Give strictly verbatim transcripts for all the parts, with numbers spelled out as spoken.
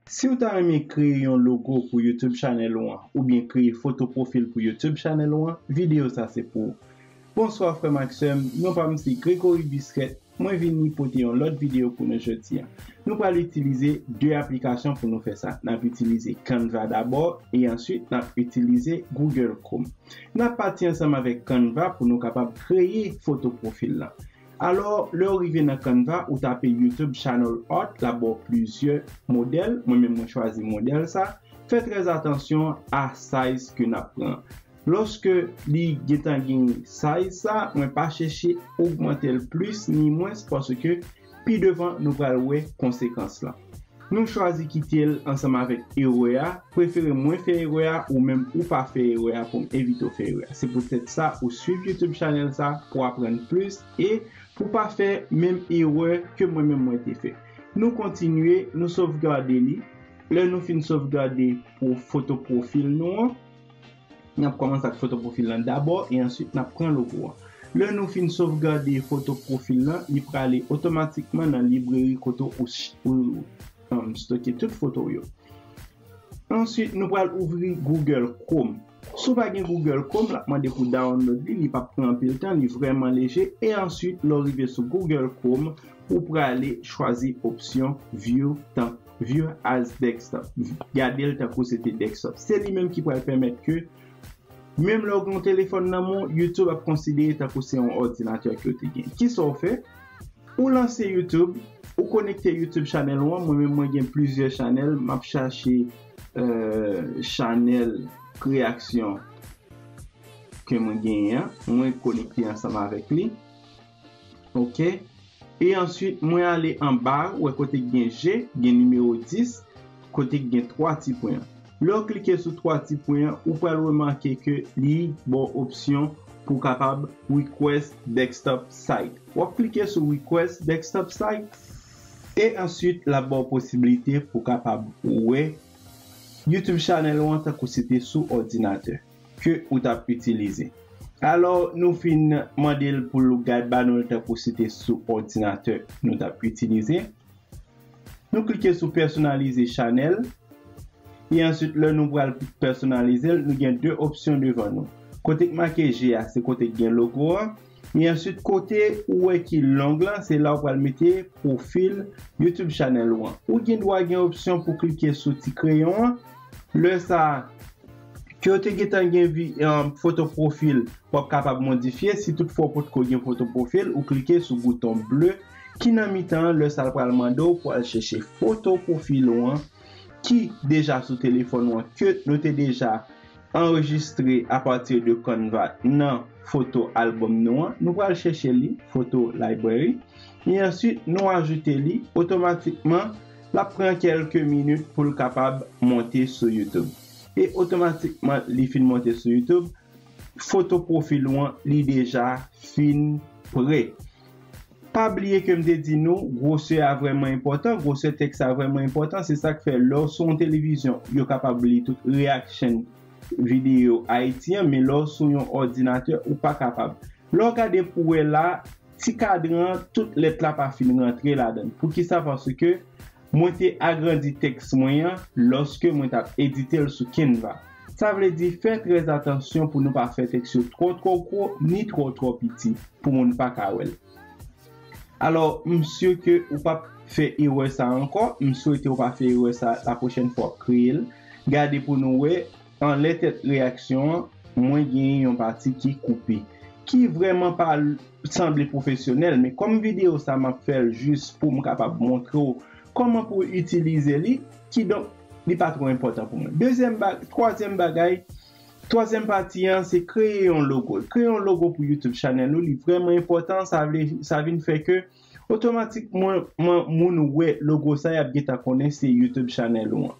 Si w ta renmen kreye yon logo pou YouTube channel ou an, oubyen kreye foto pwofil pou YouTube channel ou an, videyo sa se pou ou. Bonswa frè m ak sè m, non pa m se Gregory Bisquet, mwen vini pote yon lòt videyo pou nou jodi a. Nou pral itilize de aplikasyon pou nou fè sa. N ap itilize Canva dabò e answit n ap itilize Google Chrome. N ap pati ansanm avèk Canva pou nou kapab kreye foto pwofil lan. Alò, lè w rive nan Canva, ou tape YouTube Channel Art, l ap ba w plizyè modèl. Mwen menm, mwen chwazi modèl sa. Fè trè atansyon a size ke n ap pran. Lòske li gentan gen size sa, mwen pa chèche ogmante l plis ni mwens, paske pi devan nou pral wè konsekans lan. Nou chwazi kite l ansanm avèk erè a. Prefere mwen fè erè a ou menm ou pa fè erè a pou m evite w fè erè a. Se poutèt sa ou swiv YouTube channel sa pou aprann plis e pou pa fè menm erè ke mwen menm mwen te fè. Nou kontinye, nou sovgade li. Lè nou fin sovgade pou foto pwofil nou an, n ap kòmanse ak foto pwofil lan dabò e answit n ap pran logo an. Lè nou fin sovgade foto pwofil lan, li prale otomatikman nan libreri kote ou, ou um, stoke tout foto w yo. Answit, nou pral ouvri Google Chrome. Si w pa gen Google Chrome, l ap mande pou download li, li p ap pran anpil tan, li vrèman leje. E answit, lè w rive sou Google Chrome, ou prale chwazi opsyon View tan View as desktop. Gade l tankou se te desktop. Se li menm ki pral pèmèt ke menm lè w gen yon telefòn nan men w, YouTube ap konsidere tankou se yon òdinatè ke w te gen. Kisa w fè? Ou lanse YouTube, ou konekte YouTube channel ou an. Mwen menm mwen gen plizyè channel, m ap chache euh, channel reaksyon ke mwen genyen an. Mwen konekte ansanm avèk li. Ok. E answit, mwen ale anba, ou wè kote k gen je, gen nimewo dis, kote k gen twa ti pwen an. Lè w klike sou twa ti pwen an, ou pral remake ke li ba w opsyon pou w kapab request desktop site. W ap klike sou request desktop site e answit l ap ba w posiblite pou w kapab wè YouTube channel ou an tankou se te sou òdinatè ke ou t ap itilize. Alò, nou fin mande l pou l gad ba nou l tankou se te sou òdinatè nou t ap itilize. Nou klike sou pèsonalize chanèl. E answit, lè nou pral pèsonalize l, nou gen de opsyon devan nou. Kote k make je a, se kote k gen logo an. E answit, kote ou wè ki long lan, se la ou pral mete pwofil YouTube channel ou an. Ou gen dwa gen opsyon pou klike sou ti kreyon an. Lè sa a, ke w te gentan gen vi- um, foto pwofil, w ap kapab modifye. Si toutfwa w potko gen foto pwofil, ou klike sou bouton ble ki nan mitan an. Lè sa a, l pral mande w pou al chèche foto pwofil ou an ki deja sou telefòn ou an, ke nou te deja anrejistre apati de Canva nan foto albòm nou an. Nou pral chèche li, foto library. E answit, nou ajoute li. Otomatikman, l ap pran kèlke minit pou l kapab monte sou YouTube. E otomatikman, li fin monte sou YouTube, foto pwofil ou an, li deja fin prè. Pa bliye ke m te di nou, gwosè a vrèman enpòtan, gwosè tèks la vrèman enpòtan. Se sa k fè, lè w sou yon televizyon, yo kapab li tout reaction videyo Ayiti an, men lè w sou yon òdinatè, ou pa kapab. Lè w gade pou wè la, ti kadran an, tout lèt la pa fin rantre ladan l. Poukisa? Paske mwen te agrandi tèks mwen an lòske mwen t ap edite l sou Canva. Sa vle di, fè trè atansyon pou nou pa fè tèks yo twò twò gwo ni twò twò piti pou moun pa ka wè l. Alò, m si ke ou p ap fè erè sa a ankò. M swete ou pa fè erè sa a lapwochèn fwa w ap kreye l. Gade pou nou wè, anlè tèt reaksyon an, mwen genyen yon pati ki koupe, ki vrèman pa l- sanble pwofesyonèl, men kòm videyo sa a, m ap fè l jis pou m kapab montre w kòman pou w itilize li, kidonk, li pa twò enpòtan pou mwen. Dezyèm ba- twazyèm bagay, twazyèm pati an, se kreye yon logo. Kreye yon logo pou YouTube channel ou, li vrèman enpòtan, sa vle, sa vin fè ke otomatikman moun wè logo sa, y ap gentan konnen se YouTube channel ou an.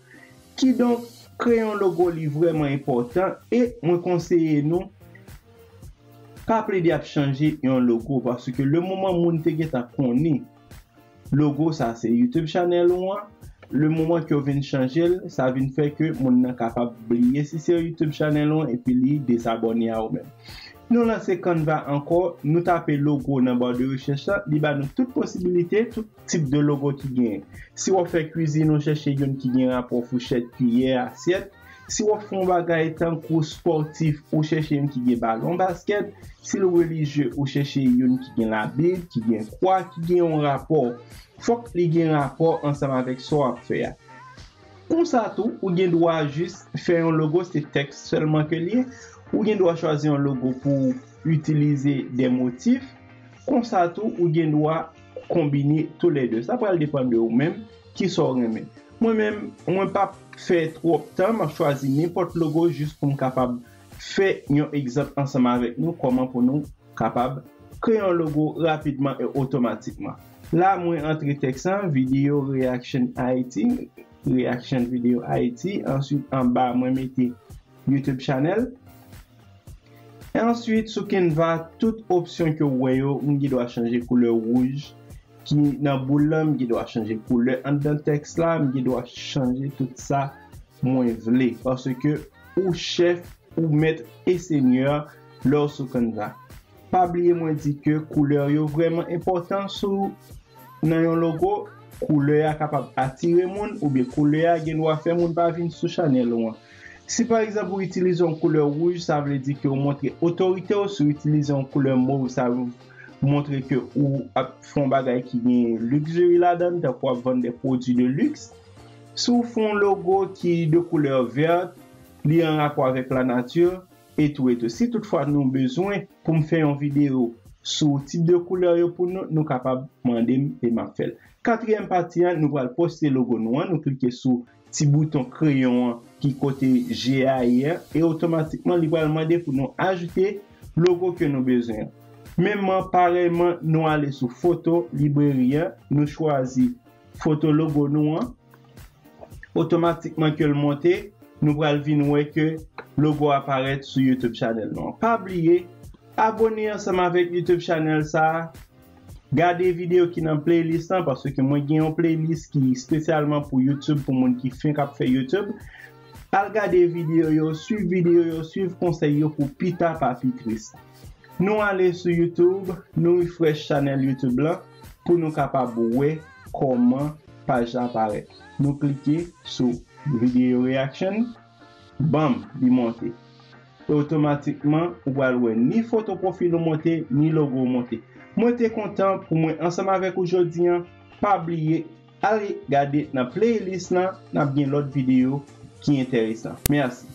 Kidonk, kreye yon logo, li vrèman enpòtan e mwen konseye nou pa plede ap chanje yon logo, paske le moman moun te gentan konnen logo sa se YouTube channel ou an, le moman ke w vin chanje l, sa vin fè ke moun nan kapab bliye si se YouTube channel ou an epi li dezabòne a ou menm. Nou lanse Canva ankò, nou tape logo nan ba de rechèch la, li ba nou tout posibilite, tout tip de logo ki genyen. Si w ap fè kwizin, ou chèche youn ki gen rapò fouchèt, kiyè, asyèt. Si w ap fè yon bagay tankou spòtif, ou chèche youn ki gen balon baskèt. Si l relijye, ou chèche youn ki gen Labib, ki gen kwa, ki gen yon rapò. Fòk li gen rapò ansanm avèk sa w ap fè a. Konsa tou, ou gen dwa jis fè yon logo, se tèks sèlman ke l ye. Ou gen dwa chwazi yon logo pou w itilize de motif. Konsa tou, ou gen dwa konbine toulède. Sa pral depann de ou menm, kisa w renmen. Mwen menm, mwen p ap fè twòp tan, m ap chwazi nenpòt logo jis pou m kapab fè yon egzanp ansanm avèk nou, kòman pou nou kapab kreye yon logo rapidman e otomatikman. La, mwen antre tèks lan, Video Reaction Haiti, Reaction Video Haiti. Answit, anba, mwen mete YouTube Channel. E answit, sou Canva, tout opsyon ke w wè yo, m gen dwa chanje koulè wouj ki nan boul lan, m gen dwa chanje koulè anndan tèks la, m gen dwa chanje tout sa mwen vle. Paske ou chèf, ou mèt e senyè lè w sou Canva. Pa bliye mwen di ke koulè yo vrèman enpòtan sou nan yon logo. Koulè a kapab atire moun oubyen koulè a gen dwa fè moun pa vin sou chanèl ou an. Si pa egzanp ou itilize yon koulè wouj, sa vle di ke ou montre otorite w. Si w itilize yon koulè mov, sa montre ke ou ap fè yon bagay ki gen luxury ladan l, tankou w ap vann de pwodui de luks. Si w fè yon logo ki de koulè vèt, li an rapò avèk lanati, etou, etou. Si toutfwa nou bezwen pou m fè yon videyo sou tip de koulè yo pou nou, nou kapab mande m e m ap fè l. Katriyèm pati an, nou pral poste logo nou an, nou klike sou ti bouton kreyon an ki kote je a ye a, e otomatikman li pral mande pou nou ajoute logo ke nou bezwen an. Menmman, parèyman, nou ale sou foto libreri an, nou chwazi foto logo nou an. Otomatikman ke l monte, nou pral vin wè ke logo a parèt sou YouTube channel nou an. Pa bliye, abone ansanm avèk YouTube channel sa a. Gade videyo ki nan playlist lan, paske mwen gen yon playlist ki espesyalman pou YouTube, pou moun ki fenk ap fè YouTube. Al gade videyo yo, swiv videyo yo, swiv konsèy yo pou pita pa pi tris. Nou ale sou YouTube, nou refresh channel YouTube lan pou nou kapab wè kòman paj la parèt. Nou klike sou video reaction, banm, li monte. E otomatikman, ou pral wè ni foto pwofil ou monte, ni logo ou monte. Mwen te kontan pou mwen ansanm avèk ou jodi an. Pa bliye, al gade nan playlist lan, n ap gen lòt videyo ki enteresan. Mèsi.